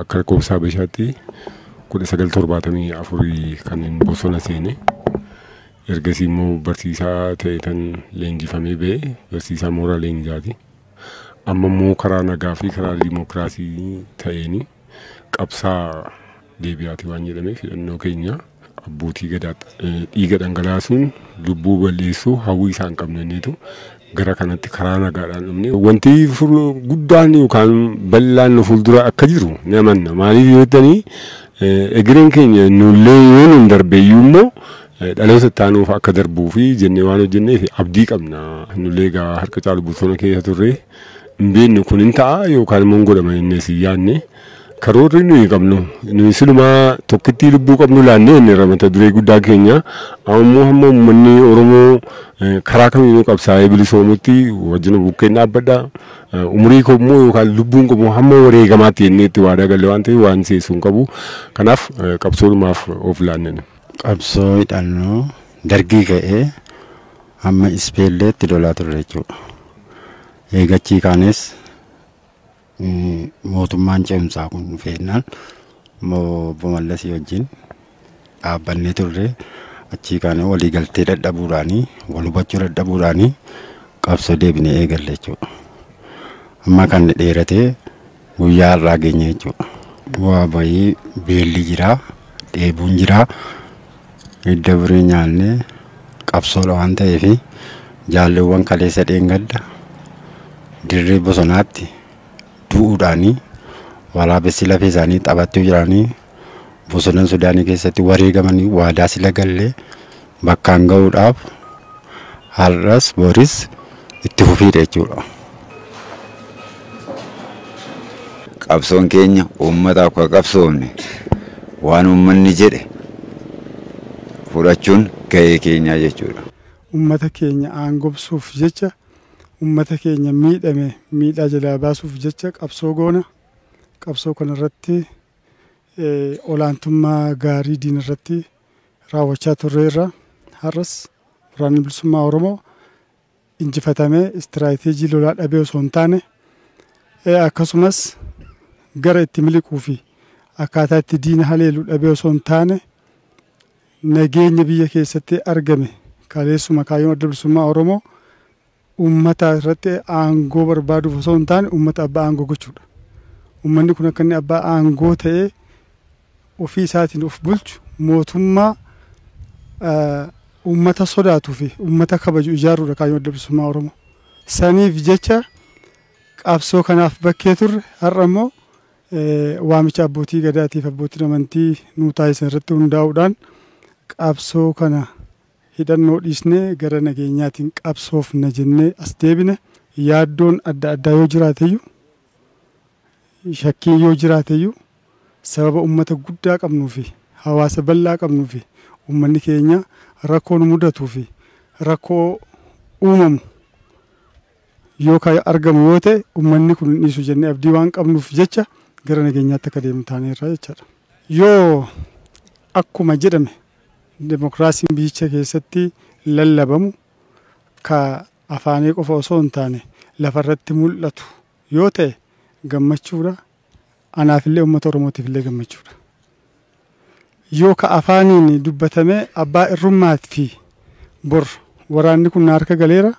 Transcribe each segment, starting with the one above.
Akka lakkoofsa Habashaatti 1974 kan bosona seene. Ergasii immoo barsiisaa ta'e tan leenjifamee ba'e, barsiisaa mooraa leenjisaati. Amma immoo karaa nagaa fi karaa dimookiraasii ta'een qabsaa deebi'aati waan jedhameef hidhannoo keenya abbootii gadaatti dhiiga dhangalaasuun lubbuu balleessuu hawwii isaan hin qabne innitu gara kanatti karaa nagaadhaan dhumne. Wanti guddaan yookaan bal'aan nu fuuldura akka jiru ni amanna. Maaliif yoo jettanii, egereen keenya nullee yoo nun darbeeyyuu immoo dhaloota itti aanuuf akka darbuu fi jennee waan hojjenneef abdii qabna. Nullee egaa harka caalu bosona keessa turre, hin beeknu kun hin ta'a yookaan immoo hin godhama jennee si yaadne. Karoorri nuyi qabnu, nuyi silumaa tokkittii lubbuu qabnu laannee inni irra mata duree guddaa keenya. Ammoo hamma uummanni Oromoo karaa kamiinuu qabsaa'ee bilisoomutti wajjin bukkeen dhaabbadha. Umurii koo immoo yookaan lubbuun koo immoo hamma wareegamaatti jennee itti waadaa galle waan ta'eef waan seessuu hin qabu. Kanaaf qabsoodhumaaf of laanne. Qabsoo hidhannoo dargii ka'ee hamma Ispeelleetti lolaa turre jechuudha. Eegachii kaanes mootummaan ce'umsaa kun dhufeennaan obbo Mallasii wajjin dhaabbannee turre. Achii kaanee walii galtee dadhabuudhaanii, wal hubachuu dadhabuudhaanii qabsoo deebinee eegalle jechuudha. Amma kan dheeratee guyyaa har'aa geenye jechuudha. Bu'aa bayii beelli jira, dheebuun jira, hidda birii nyaannee qabsoodha waan ta'eef jaalleewwan kaleessa dheengadda dirree bosonaatti du'uudhaanii waraabessi lafee isaanii taphattuu jiranii bosona Sudaanii keessatti wareegamanii waadaa sila gallee bakkaan ga'uudhaaf har'as boris itti fufiidha jechuudha. Qabsoon keenya uummataaf kan qabsoomne waan uummanni jedhe fudhachuun gahee keenyaa jechuudha. Uummata keenya aangobsuuf jecha, uummata keenya miidhame miidhaa jalaa baasuuf jecha qabsoo goona. Qabsoo kanarratti olaantummaa gaarii diina irratti raawwachaa turreerra. Har'as Waraanni Bilisummaa Oromoo injifatamee istiraateejii lolaa dhabee osoo hin taane, akkasumas gara itti miliquu fi akkaataa itti diina haleelu dhabee osoo hin taane, nageenya biyya keessatti argame kaleessuma kaayyoon Adda Bilisummaa Oromoo uummata irratti aangoo barbaaduuf osoo hin taane uummata abbaa aangoo gochuudha. Uummanni kun akka inni abbaa aangoo ta'ee ofii isaatiin of bulchu, mootummaa uummata sodaatuu fi uummata kabaju ijaaruudha kaayyoon Adda Bilisummaa Oromoo. Saniif jecha qabsoo kanaaf bakkee turre. Har'a immoo waamicha abbootii gadaatiif abbootiin amantii nuu taasisan irratti hundaa'uudhaan qabsoo kana hidhannoo dhiisnee gara nageenyaatiin qabsoofna jennee as deebine. Yaaddoon adda addaa yoo jiraateyyuu, shakkiin yoo jiraateyyuu, sababa uummata guddaa qabnuu fi hawaasa bal'aa qabnuu fi uummanni keenya rakkoo nu mudatuu fi rakkoo uumamu yoo argamu yoo ta'e uummanni kun hin dhiisu jennee abdii waan qabnuuf jecha gara nageenyaatti akka deemu taaneerra jechaadha. Yoo akkuma jedhame demokiraasiin biyyicha keessatti lallabamu ka afaanii qofa osoo hin taane lafarratti mul'atu yoo ta'e gammachuudha. Anaafillee uummata Oromootiif illee gammachuudha. Yoo ka afaaniin dubbatamee abbaa irrummaa fi bor waraanni kun harka galeera,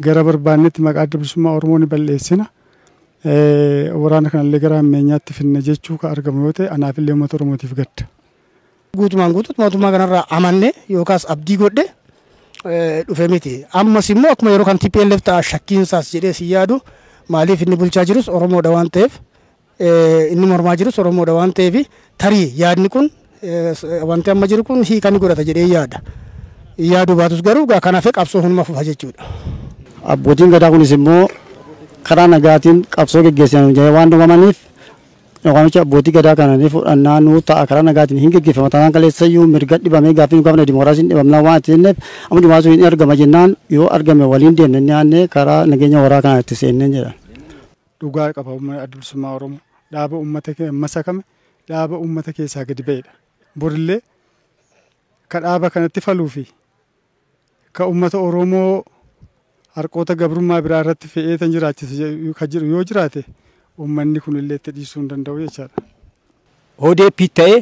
gara barbaannetti maqaa Adda Bilisummaa Oromoo ni balleessina, waraana kanallee gara ammeenyaatti finna jechuu ka argamu yoo ta'e anaafillee uummata Oromootiif gadda. Guutumaan guutuutti mootummaa kanarraa amanne yookaas abdii godhe dhufe miti. Ammas immoo akkuma yeroo kan TPLF ta'a shakkiinsaas jedhee si yaadu, maaliif inni bulchaa jirus Oromoodha waan ta'eef, inni mormaa jirus Oromoodha waan ta'eef, tarii yaadni kun wanti amma jiru kun hiika ni godhata jedhee yaada. Yaaduu baatus garuu kan hafe qabsoo hunuma fufa jechuudha. Abbootiin gadaa kunis immoo karaa nagaatiin qabsoo geggeessan jedhee waan dhumamaniif Waamicha abbootii gadaa kana ni fudhannaa nuu ta'a karaa nagaatiin hin geggeeffama taanaan kaleessayyuu mirga dhibamee gaaffii nu gaafne dimookiraasiin dhibamnaa waan itti jenneef amma dimookiraasiin hin argama jennaan yoo argame waliin deemne ni aanne karaa nageenya waraa kana itti seenneen jedha. Dhugaa qaba uummanni Adda Bilisummaa Oromoo dhaaba uummata masakame dhaaba uummata keessaa gadi ba'edha. Borillee ka dhaaba kanatti faluu fi ka uummata Oromoo harqoota gabrummaa biraa irratti fe'ee tan jiraachise ka jiru yoo jiraate uummanni kun illee itti dhiisuu hin danda'u jechaadha. ODP ta'ee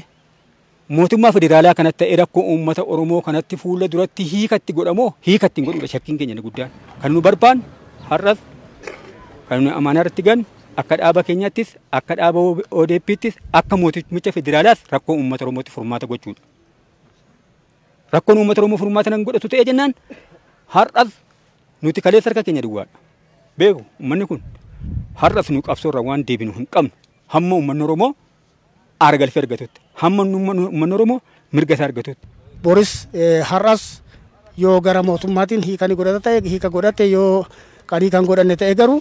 mootummaa federaalaa kanatti ta'ee rakkoo uummata Oromoo kanatti fuula duratti hiikatti godhamoo hiikatti hin godhudha shakkiin keenya inni guddaan. Kan nu barbaannu har'as kan nu amaanaa irratti gannu akka dhaaba keenyaattis akka dhaaba ODP'ttis akka mootummicha federaalaas rakkoo uummata Oromootti furmaata gochuudha. Rakkoon uummata Oromoo furmaata nan godhatu ta'ee jennaan har'as nuti kaleessa harka keenya duwwaadha. Beeku uummanni kun har'as nu qabsoo irraa waan deebinu hin qabnu hamma uummanni Oromoo aara galfee argatutti hamma uummanni Oromoo mirga isaa argatutti. Boris har'as yoo gara mootummaatiin hiika ni godhata ta'e hiika godhate yoo kan hiika hin godhanne ta'e garuu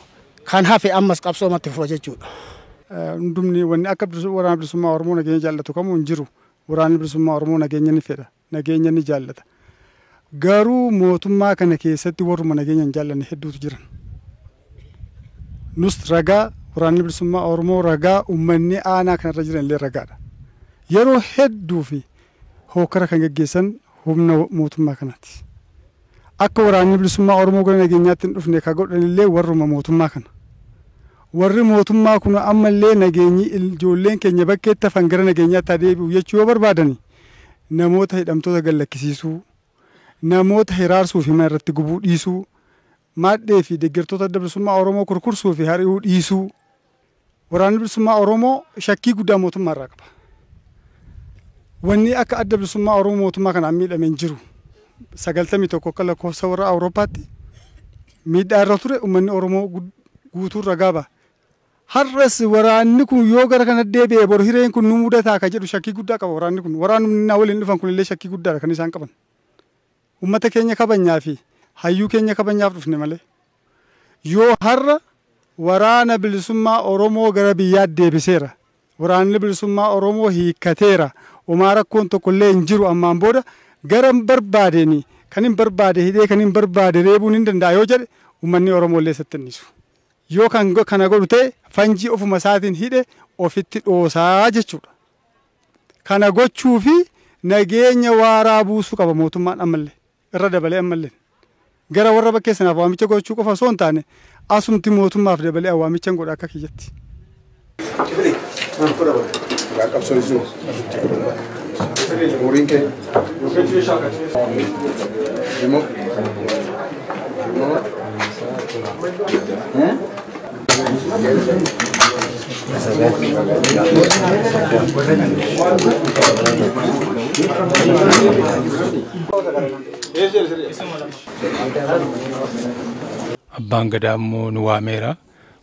kan hafe ammas qabsoomatti fufa jechuudha. Hundumni wanni akka waraana bilisummaa Oromoo nageenya jaallatu kamuu hin jiru. Waraanni bilisummaa Oromoo nageenya ni fedha. Nageenya ni jaallata. Garuu mootummaa kana keessatti warruma nageenya hin jaallanne hedduutu jiran. Nus ragaa waraanni bilisummaa Oromoo ragaa uummanni aanaa kanarra jiran illee ragaadha. Yeroo hedduu fi hokkara kan geggeessan humna mootummaa kanaati. Akka waraanni bilisummaa Oromoo gara nageenyaatti hin dhufne ka godhan illee warruma mootummaa kana. Warri mootummaa kun ammallee nageenyi ijoolleen keenya bakkeetti hafan gara nageenyaatti adeebi'u jechuu yoo barbaadani namoota hidhamtoota gallakkisiisuu, namoota hiraarsuu fi mana irratti gubuu dhiisuu, maadhee fi deeggartoota adda bilisummaa Oromoo kurkursuu fi hari'uu dhiisuu. Waraanni bilisummaa Oromoo shakkii guddaa mootummaa irraa qaba. Wanni akka adda bilisummaa Oromoo mootummaa kanaan miidhame hin jiru. 91 akka lakkoofsa warra Awurooppaatti miidhaa irra ture uummanni Oromoo guutuu ragaa ba'a. Har'as waraanni kun yoo gara kana deebi'e boru hireen kun nu mudataa ka jedhu shakkii guddaa qaba waraanni kun. Waraanni na waliin dhufan kun illee shakkii guddaadha kan isaan qaban. Uummata keenya kabajnaa fi hayyuu keenya kabajnaaf dhufne malee. Yoo har'a waraana bilisummaa Oromoo gara biyyaatti deebiseera. Waraanni bilisummaa Oromoo hiikkateera. Homaa rakkoon tokkollee hin jiru ammaan booda gara hin barbaadeen kan hin barbaade hidhee kan hin barbaade reebuun hin danda'a yoo jedhe uummanni Oromoo illee isatti hin dhiisu. Yoo kan kana godhu ta'e fanjii ofuma isaatiin hidhe ofitti dhoosaa jechuudha. Kana gochuu fi nageenya waaraa buusuu qaba mootummaan ammallee irra dabalee ammallee. Gara warra bakkee sanaaf waamicha gochuu qofa osoo hin taane asumti mootummaaf dabalee waamicha godha akka kiyyatti. Abbaan gadaa immoo nu waameera.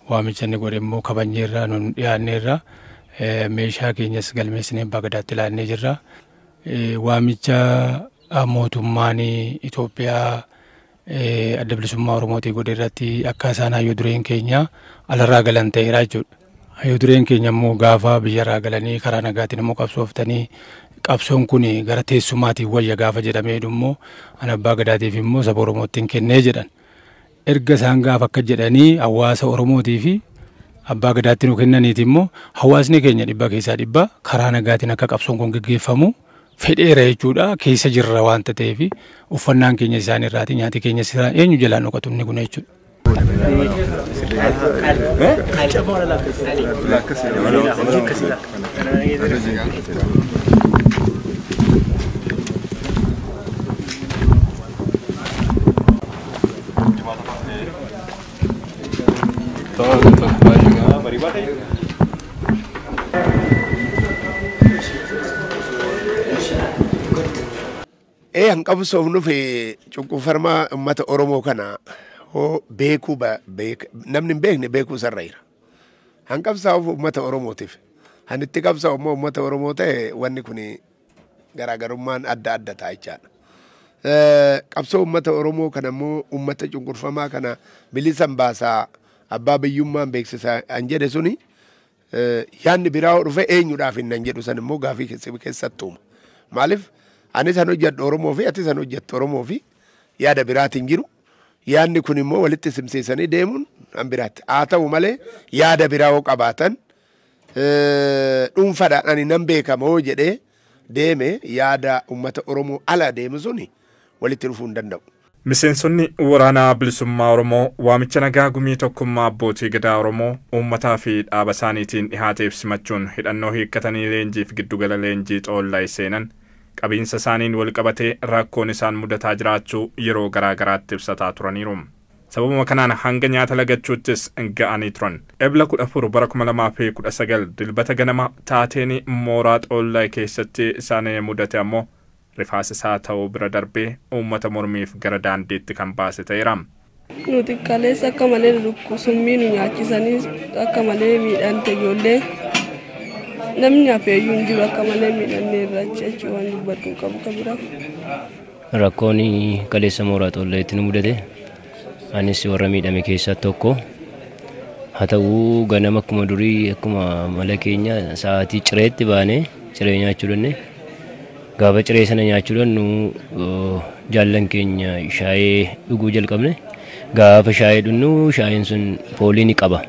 Waamicha inni godhe immoo kabajneerra, nu dhiyaanneerra. Meeshaa keenyas galmeessinee abbaa gadaatti laannee jirra. Waamicha mootummaan Itoophiyaa adda bilisummaa Oromootii godhe irratti akka isaan hayyuu dureen keenya alarraa galan ta'eera jechuudha. Hayyuu dureen keenya immoo gaafa biyyarraa galanii karaa nagaatiin immoo qabsooftanii qabsoon kun gara teessumaatiin wayya gaafa jedhamee immoo ana abbaa gadaatiif immoo saba Oromootiin kennee jedhan. Erga isaan gaafa akka jedhanii hawaasa Oromootii fi abbaa gadaatti nu kennaniiti immoo hawaasni keenya dhibba keessaa dhibba karaa nagaatiin akka qabsoon kun geggeeffamu fedheera jechuudha. Keessa jirra waanta ta'eef uffannaan keenya isaan irraati nyaati keenya isaan eenyu jalaan dhokatu inni kun jechuudha. Han qabsoofnu fi cunqurfamaa uummata Oromoo kana hoo beekuu namni hin beekne beekuu sarara jira. Han qabsaa'uuf uummata Oromootiif. Han itti qabsaa'u immoo uummata Oromoo ta'e wanni kun garaagarummaan adda adda ta'a jechaadha. Qabsoo uummata Oromoo kana immoo uummata cunqurfamaa kana bilisan baasaa abbaa biyyummaan beeksisaa an jedhe suni Yaadni biraa yoo dhufe eenyudhaaf hin nan jedhu san immoo gaafii keessatti uuma. Maaliif ani san hojjedhu Oromoo fi ati san hojjettu Oromoo fi yaada biraatiin jiru. Yaadni kun immoo walitti simsiisanii deemuun an biraatti. Haa ta'u malee yaada biraa yoo qabaatan dhuunfaadhaan ani nan beekama hoo jedhee deeme yaada uummata Oromoo ala deemu suni walitti dhufuu hin danda'u. Miseensonni waraanaa bilisummaa Oromoo waamicha nagaa gumii tokkummaa abbootii gadaa Oromoo uummataa fi dhaaba isaaniitiin dhihaateef simachuun hidhannoo hiikkatanii leenjiif giddugala leenjii xoollaa seenan qabiinsa isaaniin wal qabatee rakkoon isaan mudataa jiraachuu yeroo garaa garaatti ibsataa turaniiru. Sababuma kanaan hanga nyaata lagachuuttis ga'anii turan. Ebla 14 bara 2019 dilbata ganama taateen mooraa xoollaa keessatti isaan mudate ammoo rifaasisaa ta'uu bira darbee uummata mormiif gara daandiitti kan baase ta'eera. Nuti kaleessa akka malee summii nu nyaachisanii akka malee miidhaan ijoollee namni hafeeyyuu hin jiru akka malee miidhannee irraa achi waan dubbadhu hin qabu kan biraa. Rakkoon kaleessa mooraa xoollaatti nu mudate anis warra miidhame keessaa tokko. Haa ta'u ganama akkuma durii akkuma mala keenya sa'aatii cireetti baanee ciree nyaachuu danne. Gaafa ciree sana nyaachuudhaan nu jaallan keenya shaayee dhuguu jalqabne. Gaafa shaayee dhugnu shaayeen sun foolii ni qaba.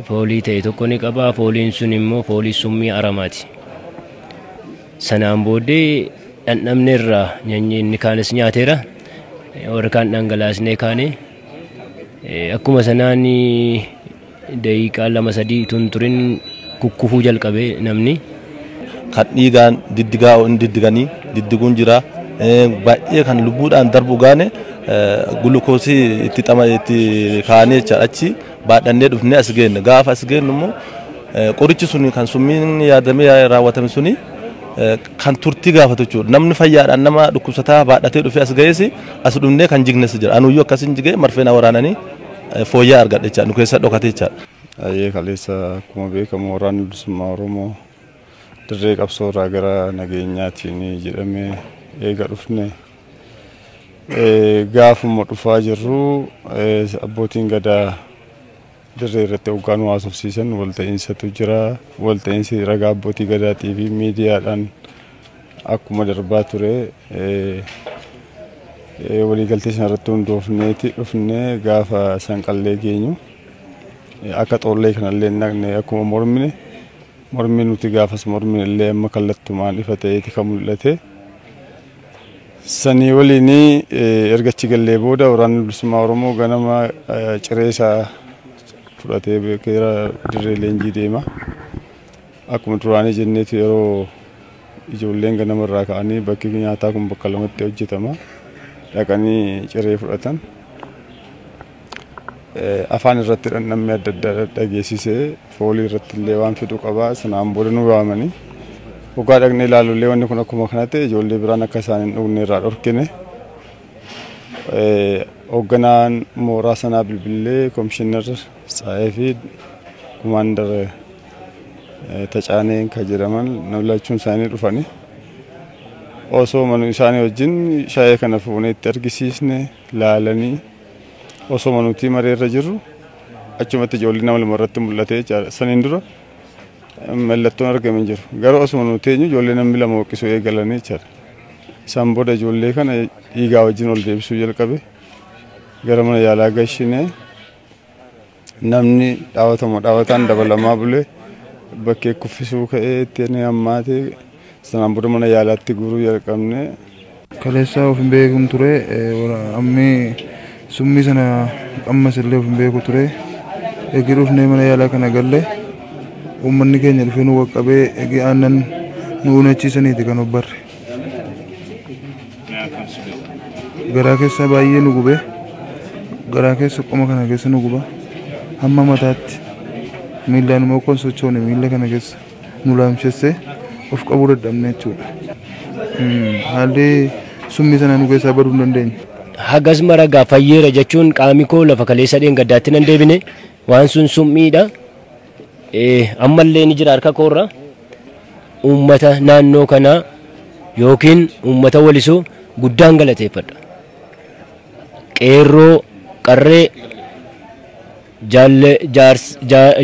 Foolii ta'e tokko ni qaba. Fooliin sun immoo foolii summii aramaati. Sanaan booddee dhandhamne irraa nyaanni inni kaanis nyaateera. Warra kaan dhangalaasnee kaane akkuma sanaan daqiiqaa 2-3 tun turin kukkufuu jalqabe namni. Kan dhiigaan diddigaa hin diddiganii diddiguun jira. Baay'ee kan lubbuudhaan darbu gaane gulukoosii itti xama itti kaanee jechaadha. Achi baadhannee dhufnee as geenne. Gaafa as geennu immoo qorichi suni kan summiin yaadamee raawwatame suni kan turtii gaafatu jechuudha. Namni fayyaadhaan nama dhukkubsataa baadhatee dhufee as ga'ees as dhufnee kan jignes jira. Anuyyuu akkasin jigee marfee na waraananii fooyya'aa argadhe jechaadha. Nu keessa dhokate jechaadha. Ayyee kaleessa akkuma beekamu waraanni bilisummaa Oromoo dirree qabsoo irraa gara nageenyaatiin jedhamee eega dhufne gaafuma dhufaa jirru abbootiin gadaa dirree irratti hoggaan haasofsiisan walta'iinsatu jira. Walta'iinsi ragaa abbootii gadaatii fi miidiyaadhaan akkuma darbaa ture waliigaltee sana irratti hundoofneeti dhufne gaafa sanqallee geenyu akka xollee kanallee hin naqne akkuma mormine mormi nuti gaafas mormine illee amma kallattumaan ifa ta'eeti kan mul'ate. Sanii waliin erga achi gallee booda waraanni bilisummaa Oromoo ganama ciree isaa fudhatee gara dirree leenjii deema. Akkuma duraanii jenneeti yeroo ijoolleen ganama irraa ka'anii bakki nyaataa kun bakka lamatti hojjetama. Dhaqanii ciree fudhatan. Afaan irratti dhandhamni adda addaa dhageessisee foolii irratti illee waan fidu qaba. Sanaan booda nu waamanii. Hoggaa dhaqnee ilaalullee wanni kun akkuma kana ta'e ijoollee biraan akka isaan hin dhugne irraa dhorkine. Hoogganaan mooraa sanaa bilbilee komishinar Tsaayee fi kumaandar Tacaaneen kan jedhaman namlachuun isaanii dhufanii. Osoo manu isaanii wajjin shaayee kana fuunee itti argisiisne laalanii osoo manuutii maree irra jirru achumatti ijoollee nama lama irratti mul'ate jechaadha. Saniin dura mallattoon argame hin jiru. Garuu osoo manuutii eenyu ijoollee namni lama hoqqisuu eegalanii jechaadha. Isaan booda ijoollee kana dhiigaa wajjin ol deebisuu jalqabe. Gara mana yaalaa gashinee namni dhaawatamu dhaawataan dabalamaa bulee bakkee kuffisuu ka'ee itti ni hammaate. Sanaan booda mana yaalaatti guuruu jalqabne. Kaleessa of hin beekum ture ammi summii sana ammas illee of hin beeku ture. Eegi dhufnee mana yaalaa kana galle uummanni keenya dhufee nu qaqqabee eegi aannan nu unachiisaniiti kan of barre. Garaa keessa baay'ee nu gube. Garaa keessa qoma kana keessa nu guba. Hamma mataatti miillaan immoo kun sochoone miilla kana keessa nu laamshessee of qabuu dadhabne jechuudha. Haalli summii sana nu keessaa baduu hin dandeenye. Hagas mara fayyeera jechuun qaami koo lafa kaleessa dheengaddaatti nan deebine waan sun summiidha. Ammallee ni jira harka koorra. Uummata naannoo kanaa yookiin uummata walisoo guddaan galateeffadha. Qeerroo qarree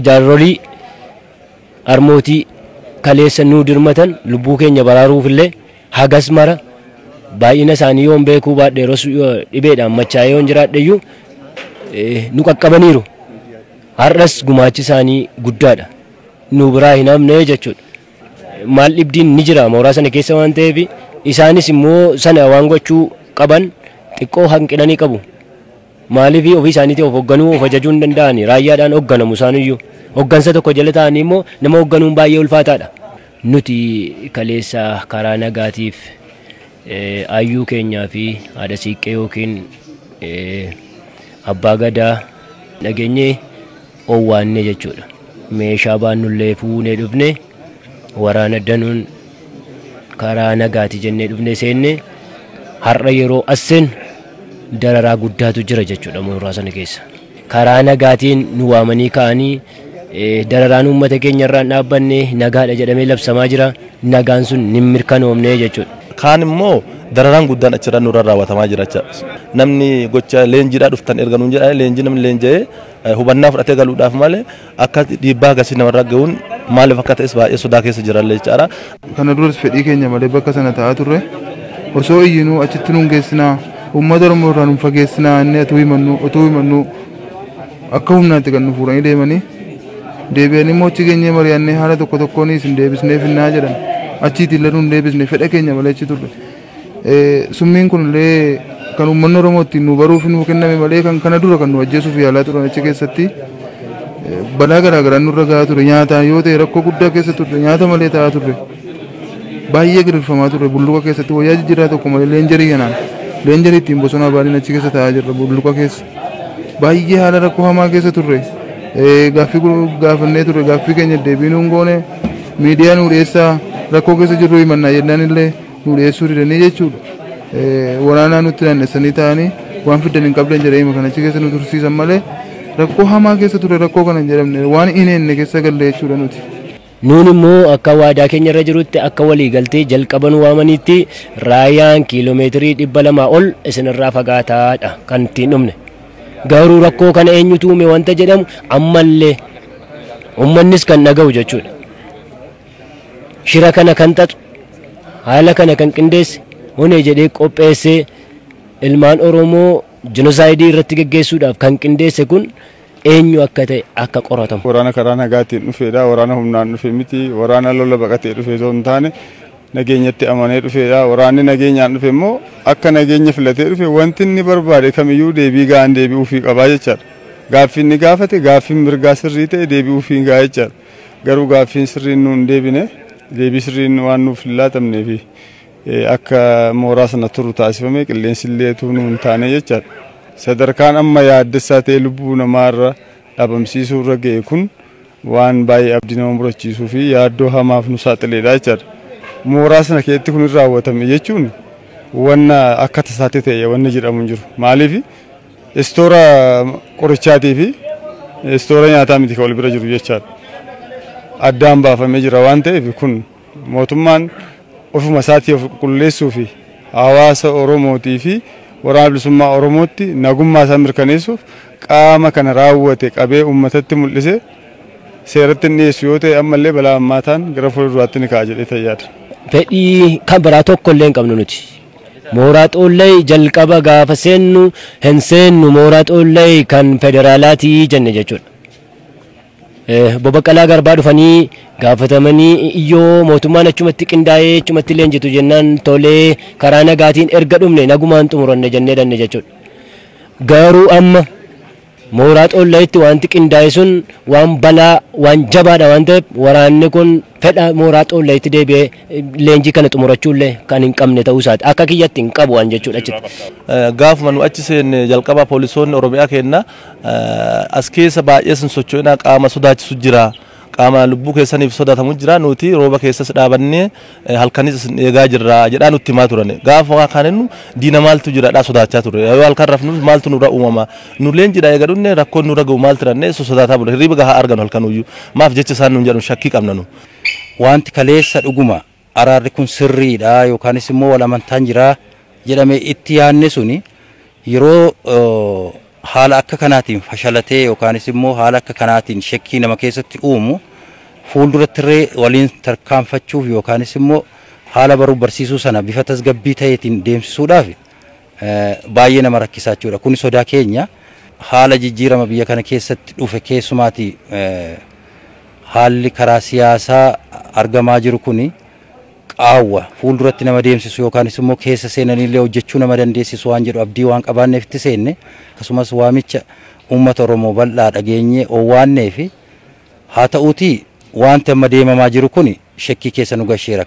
Jaarrolii armootii kaleessa nuu dirmatan lubbuu keenya baraaruuf illee hagas mara baay'ina isaanii yoon beekuu baadhe yeroo dhibeedhaan machaa'ee yoon jiraadhe iyyuu nu qaqqabaniiru. Har'as gumaachi isaanii guddaadha. Nu biraa hin hafne jechuudha. Maal dhibdiin ni jira mooraa sana keessa waan ta'eef, isaanis immoo sana waan gochuu qaban xiqqoo hanqinanii qabu. Maaliif ofii isaaniitii of hoogganuu, of ajajuu hin danda'ani? Raayyaadhaan hoogganamu isaaniyyuu. Hooggansa tokko jala ta'anii immoo nama hoogganuun baay'ee ulfaataadha. Nuti kaleessa karaa nagaatiif ayyuu keenyaa fi haadha siiqqee yookiin abbaa gadaa dhageenyee owwaanne jechuudha. Meeshaa baannullee fuunee dhufne, waraana danuun karaa nagaati jennee dhufne seenne. Har'a yeroo as seennu dararaa guddaatu jira jechuudha mooraa sana keessa. Karaa nagaatiin nu waamanii ka'anii dararaan uummata keenya irraan dhaabbanne, nagaadha jedhamee labsamaa jira. Nagaan sun ni mirkanoomne jechuudha. Kaan immoo dararaan guddaan achirraa nurra raawwatamaa jira jecha. Namni gocha leenjiidhaa dhuftan erga nuun jedhanii, leenjii namni leenji'ee hubannaa fudhatee galuudhaaf malee akka dhiibbaa akkasii namarra gahuun maaliif akka ta'es baay'ee sodaa keessa jirallee jechaadha. Kana duras fedhii keenya malee bakka sana taa'aa turre. Osoo iyyinuu achitti nuun geessinaa, uummata Oromoo irraa nuun fageessinaa inni otuu himannu akka humnaatti kan nu fuudhanii deemanii, deebi'anii immoo achi geenyee mari'annee haala tokko tokkoon isin deebisnee finnaa jedhan. Achiitti illee nuun deebisne, fedha keenya malee achi turre. Summiin kun illee kan uummanni Oromoo ittiin nu baruuf nu kenname malee kan kana dura kan nu ajjeesuuf yaalaa turan. Achi keessatti balaa garaa garaa nurra gahaa ture. Nyaataan yoo ta'e rakkoo guddaa keessa turre, nyaata malee taa'aa turre, baay'ee gidirfamaa turre. Bulluqa keessatti wayyaa jijjiirraa tokko malee, leenjarii kanaan, leenjarii ittiin bosona baaliin achi keessa taa'aa jirra. Bulluqa keessa baay'ee haala rakkoo hamaa keessa turre. Gaaffii gaafannee turre, gaaffii keenya deebii nuun goone. Miidiyaa nu dhiyeessaa, rakkoo keessa jirru himannaa jennaan illee nu dhiyeessuu didanii jechuudha. Waraanaa nutti naannessanii ta'anii waan fiddan hin qabdan jedhee hima kan achi keessa nu tursiisan malee rakkoo hamaa keessa ture, rakkoo kana hin jedhamne, waan hin eenne keessa galle jechuudha nuti. Nuun immoo akka waadaa keenya irra jirutti, akka waliigaltee jalqaban waamanitti, raayyaan kiiloomeetirii 200 ol isinirraa fagaataadha kan ittiin dhumne. Garuu rakkoo kana eenyutu uume wanta jedhamu ammallee uummannis kan dhaga'u jechuudha. Shira kana kan xaxu, haala kana kan qindeesse, honee jedhee qopheessee ilmaan Oromoo jenosaayidii irratti geggeessuudhaaf kan qindeesse kun eenyu akka ta'e akka qoratamu. Waraana karaa nagaatiin dhufeedha. Waraana humnaan dhufe miti. Waraana lola baqatee dhufe osoo hin taane nageenyatti amanee dhufeedha. Waraanni nageenyaan dhufe immoo akka nageenya filatee dhufe wanti inni barbaade kamiyyuu deebii ga'aan deebi'uufii qabaa jechaadha. Gaaffiin inni gaafate gaaffiin mirgaa sirrii ta'e deebi'uufii ga'a jechaadha. Garuu gaaffiin sirriin nuun deebine, deebii sirriin waan nuuf hin laatamnee fi akka mooraa sana turu taasifame, qilleensi illee utuu nuun taane jechaadha. Sadarkaan amma yaaddessaa ta'e lubbuu namaarra dhabamsiisuu irra ga'e kun waan baay'ee abdii nama murachiisuu fi yaaddoo hamaaf nu saaxileedha jechaadha. Mooraa sana keessatti kun raawwatame jechuun wanna akka tasaatti ta'e wanni jedhamu hin jiru. Maaliif istoora qorichaatii fi istoora nyaataa miti kan wal bira jiru jechaadha. Addaan baafamee jira waan ta'eef, kun mootummaan ofuma isaatii of qulqulleessuu fi hawaasa Oromootii fi waraana bilisummaa Oromootti nagummaa isaa mirkaneessuuf qaama kana raawwate qabee uummatatti mul'ise seeratti hin dhiyeessu yoo ta'e, ammallee balaa hammaataan gara fuulduraatti ni ka'a jedhee yaada. Fedhii kan biraa tokko illee hin qabnu nuti. Mooraa Xoollay jalqaba gaafa seennu, hin seennu, mooraa Xoollay kan federaalaatii jenne jechuudha. Baqqalaa Garbaa dhufanii gaafatamanii, iyyoo mootummaan achumatti qindaa'ee achumatti leenjitu jennaan, tolee, karaa nagaatiin erga dhumne nagumaan xumuranne jennee danne jechuudha. Garuu amma mooraa Xoollayitti wanti qindaa'e sun waan balaa, waan jabaadha waan ta'eef, waraanni kun fedha mooraa Xoollayitti deebi'ee leenjii kana xumurachuullee kan hin qabne ta'uu isaati. Akka kiyyatti hin qabu waan jechuudha achitti. Gaafuma nu achi seenne jalqaba poolisoonni Oromiyaa kenna as keessa baay'ee sin socho'inaa, qaama sodaachisu jira. Qaama lubbuu keessaniif sodaatamu jira, nuti rooba keessas dhaabannee halkanis isin eegaa jirra jedhaa nutti himaa turan. Gaafa kaanennu diina maaltu jira dhaa sodaachaa turre. Yoo halkan rafnuuf maaltu nurra uumama? Nu leenjidha eega dhunne rakkoon nurra ga'u maal tiranne sodaataa bulle, hirriba gahaa arganu halkanuyyuu. Maaf jecha isaan nuun jedhu shakkii qabna nu. Wanti kaleessa dhuguma araarri kun sirriidha yookaanis immoo wal amantaan jira jedhame itti yaadne suni yeroo haala akka kanaatiin fashalatee yookaanis immoo haala akka kanaatiin shakkii nama keessatti uumu fuuldurattirree waliin tarkaanfachuuf yookaanis immoo haala baruu barsiisuu sana bifa tasgabbii ta'eetiin deemsisuudhaaf baay'ee nama rakkisaa jechuudha. Kun sodaa keenya haala jijjiirama biyya kana keessatti dhufe keessumaati haalli karaa siyaasaa argamaa jiru kuni qaawwa fuulduratti nama deemsisu yookaanis immoo keessa seenaniillee hojjechuu nama dandeessisu waan jedhu abdii waan qabaanneef itti seenne, akkasumas waamicha uummata Oromoo bal'aa dhageenyee owwaannee fi haa ta'uutii wanti amma deemamaa jiru kuni shakkii keessa nu gasheera.